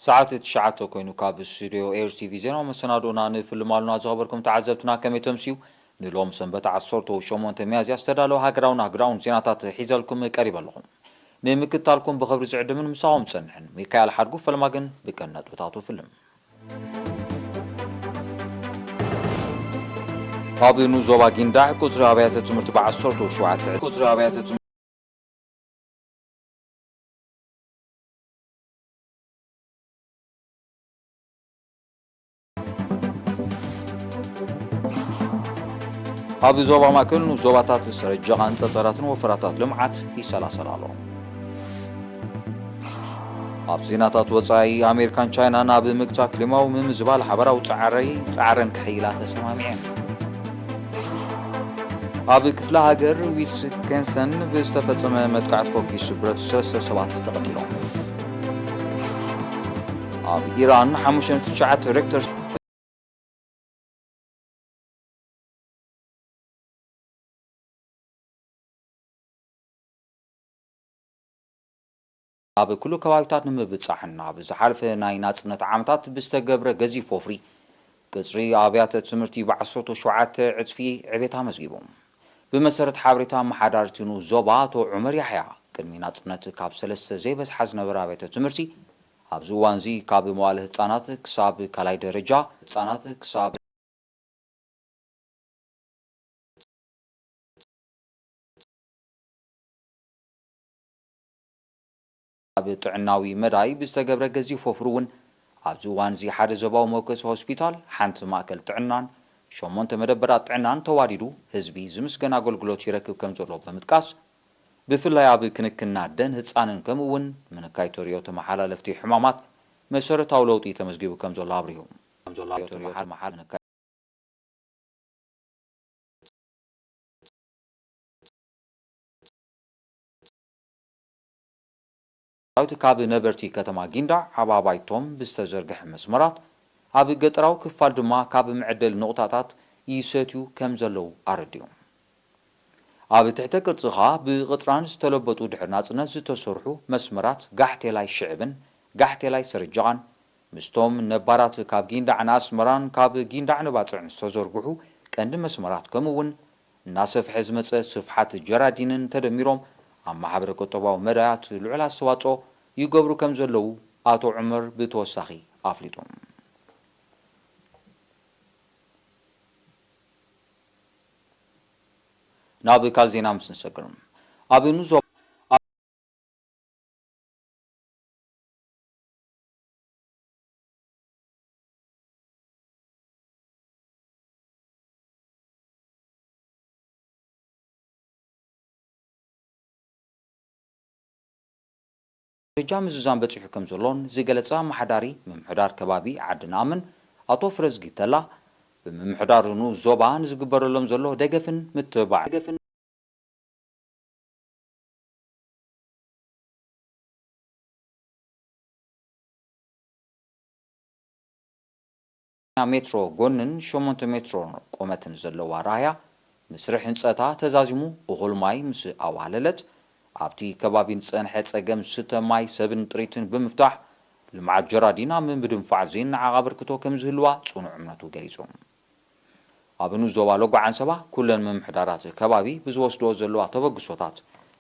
ሰዓት ትሽዓተ ኮይኑ ካብ ስቱድዮ ኤር ቲቪ ዜናዊ መሰናድኦና ንፍልም ኣሉና። ዝኸበርኩም ተዓዘብትና ከመይ ተምስዩ? ንሎም ሰንበት ዓሰርተ ሸሞንተ ሚያዝያ ዝተዳለወ ሃገራውን ኣህጉራውን ዜናታት ሒዘልኩም ቀሪበ ኣለኹ። ንምክትታልኩም ብኽብሪ ዝዕድምን ምሳኹም ዝጸንሕን ሚካኤል ሓድጉ። ፈለማ ግን ብቀንዲ ነጥብታቱ ፍልም። ኣብ ንዞባ ጊንዳዕ ቁጽሪ ኣብያተ ትምህርቲ ብዓሰርተ ሸውዓተ ቁጽሪ ኣብያተ ትምህርቲ ኣብ ዞባ ማእከል ንዞባታት ሰረጀቓን ጸጸራትን ወፈራታት ልምዓት ይሰላሰላ ኣሎ። ኣብ ዜናታት ወጻኢ፣ ኣሜሪካን ቻይናን ኣብ ምግታ ክሊማዊ ምምዝባል ሓበራዊ ጻዕሪ ጻዕረን ክሕይላ ተሰማሚዐን። ኣብ ክፍለ ሃገር ዊስከንሰን ብዝተፈጸመ መጥቃዕቲ ፈኲስ ብረት ሰለስተ ሰባት ተቐቲሎም። ኣብ ኢራን ሓሙሽተ ነጥቢ ትሽዓተ ሬክተር ኣብ ኩሉ ከባቢታት ንምብጻሕን ኣብ ዝሓለፈ ናይ ናጽነት ዓመታት ብዝተገብረ ገዚፍ ወፍሪ ቅጽሪ ኣብያተ ትምህርቲ ብዓሰርተ ሸውዓተ ዕጽፊ ዕቤት ኣመዝጊቡ። ብመሰረት ሓበሬታ ኣመሓዳሪ እቲ ንኡስ ዞባ ኣቶ ዑመር ያሕያ፣ ቅድሚ ናጽነት ካብ ሰለስተ ዘይበዝሓ ዝነበረ ኣብያተ ትምህርቲ ኣብዚ እዋንዚ ካብ መዋእለ ህጻናት ክሳብ ካልኣይ ደረጃ ህጻናት ክሳብ ኣብ ጥዕናዊ መዳይ ብዝተገብረ ገዚፍ ወፍሪ እውን ኣብዚ እዋንዚ ሓደ ዞባዊ መወከሲ ሆስፒታል፣ ሓንቲ ማእከል ጥዕናን ሸሞንተ መደበራት ጥዕናን ተዋዲዱ ህዝቢ ዝምስገን ኣገልግሎት ይረክብ ከም ዘሎ ብምጥቃስ፣ ብፍላይ ኣብ ክንክን ኣደን ህጻንን ከምኡ እውን ምንካይ ተርእዮ ተመሓላለፍቲ ሕማማት መሰረታዊ ለውጢ ተመዝጊቡ ከም ዘሎ ኣብሪሁ። ከም ዘሎ ኣብሪሁ። ሰራዊት ካብ ነበርቲ ከተማ ጊንዳዕ ኣብ ኣባይቶም ብዝተዘርግሐ መስመራት፣ ኣብ ገጠራዊ ክፋል ድማ ካብ መዐደሊ ነቑጣታት ይሰትዩ ከም ዘለዉ ኣረዲኦም። ኣብ ትሕተ ቅርጺ ኸኣ ብቕጥራን ዝተለበጡ ድሕሪ ናጽነት ዝተሰርሑ መስመራት ጋሕቴላይ ሽዕብን ጋሕቴላይ ሰረጀቓን ምስቶም ነባራት ካብ ጊንዳዕ ንኣስመራን ካብ ጊንዳዕ ንባጽዕን ዝተዘርግሑ ቀንዲ መስመራት ከምኡ እውን እናሰፍሐ ዝመጸ ስፍሓት ጀራዲንን ተደሚሮም ኣብ ማሕበረ ቁጠባዊ መዳያት ልዑል ኣስተዋጽኦ ይገብሩ ከም ዘለዉ ኣቶ ዑመር ብተወሳኺ ኣፍሊጡ። ናብ ካልእ ዜና ምስ ንሰግር፣ ኣብ ንዞ ደረጃ ምዝዛም በጺሑ ከም ዘሎን ዝገለጸ ኣመሓዳሪ ምምሕዳር ከባቢ ዓዲ ነኣምን ኣቶ ፍረዝጊ ተላ፣ ብምምሕዳር ንኡስ ዞባ ንዝግበረሎም ዘሎ ደገፍን ምትብባዕን ሜትሮ ጎንን ሸሞንተ ሜትሮ ቁመትን ዘለዋ ራህያ፣ ምስሪ ህንጸታ ተዛዚሙ እኹል ማይ ምስ ኣዋህለለት፣ ኣብቲ ከባቢ ንጸንሐ ጸገም ስተ ማይ ሰብን ጥሪትን ብምፍታሕ፣ ልምዓት ጀራዲን ኣብ ምድንፋዕ ዘይነዓቕ ኣበርክቶ ከም ዝህልዋ ጽኑዕ እምነቱ ገሊጹ። ኣብ ንኡስ ዞባ ሎጎ ዓንሰባ ኩለን ምምሕዳራት ከባቢ ብዝወስድኦ ዘለዋ ተበግሶታት፣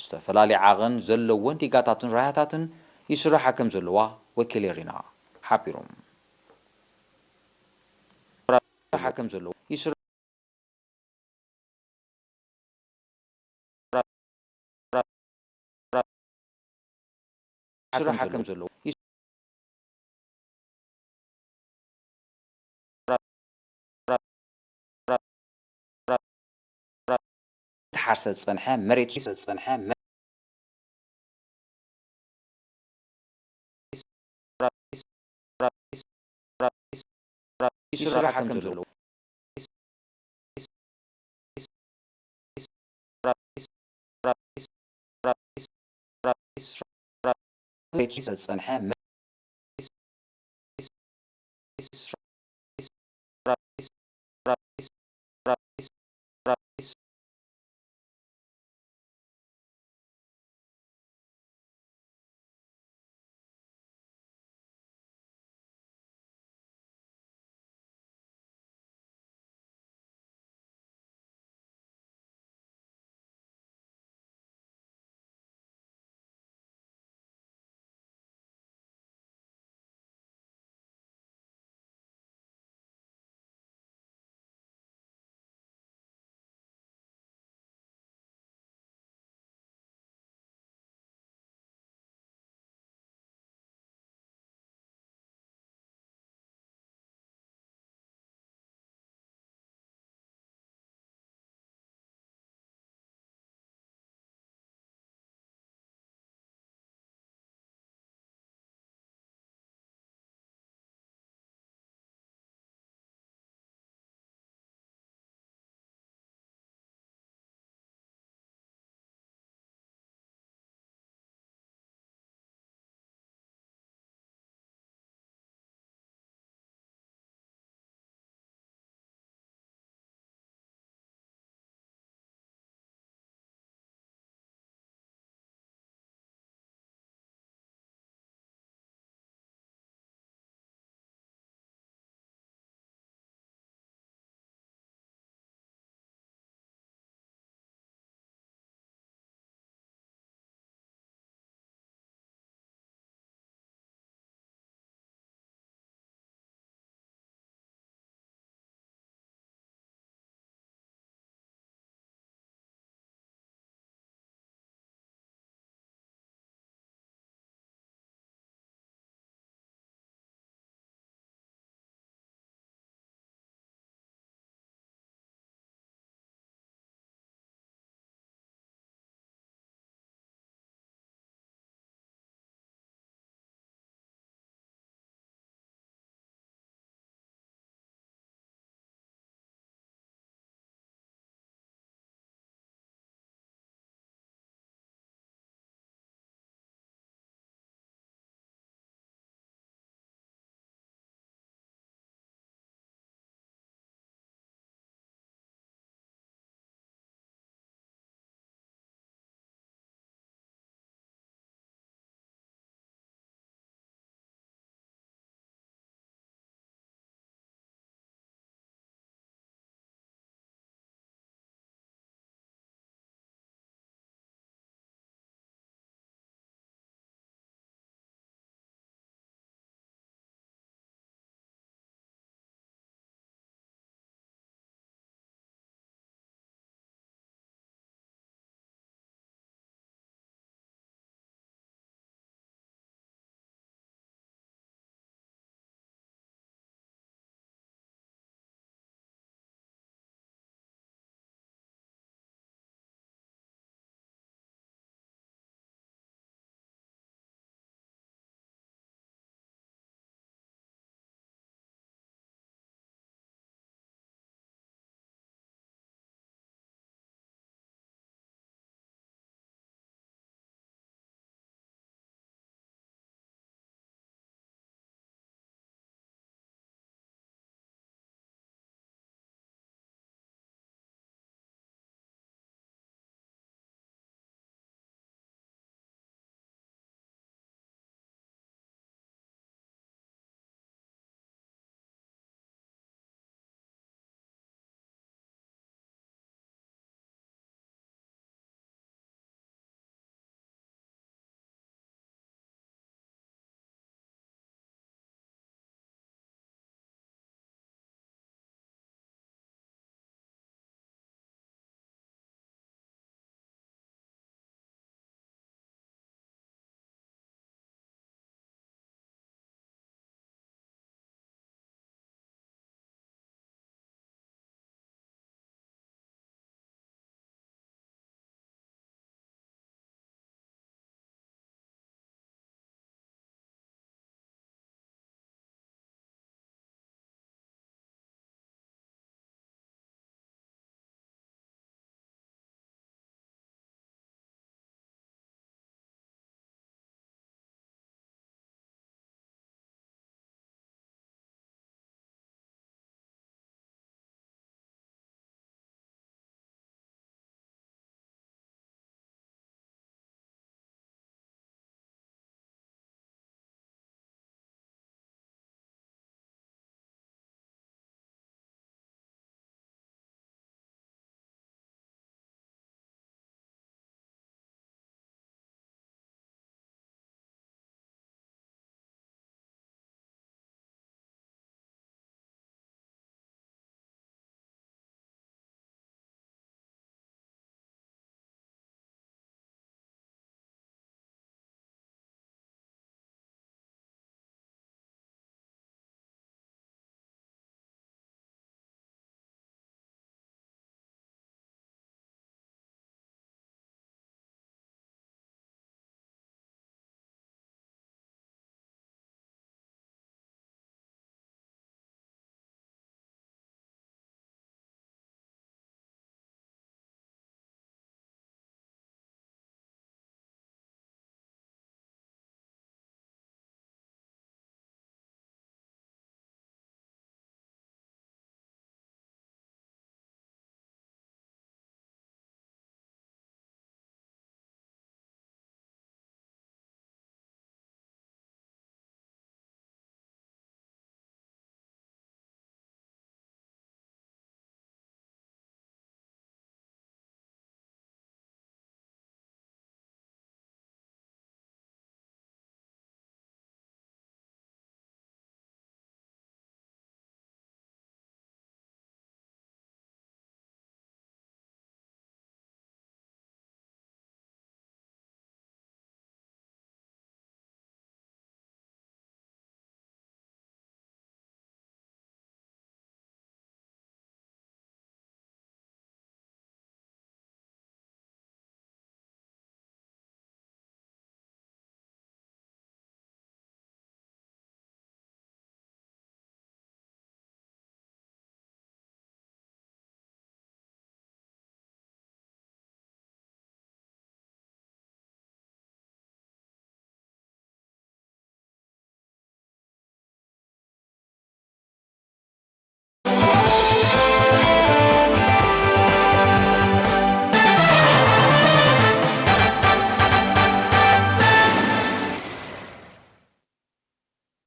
ዝተፈላለየ ዓቐን ዘለወን ዲጋታትን ራህያታትን ይስራሓ ከም ዘለዋ ወኪል ኤሪና ሓቢሩ። ይስራሓ ከም ዘለዉ ይስራ- ይስራሓ ከም ዘለዉ ተሓርሰ ዝጸንሐ መሬት ዝጸንሐ ይስራሓ ከም ዘለዉ ዝጸንሐ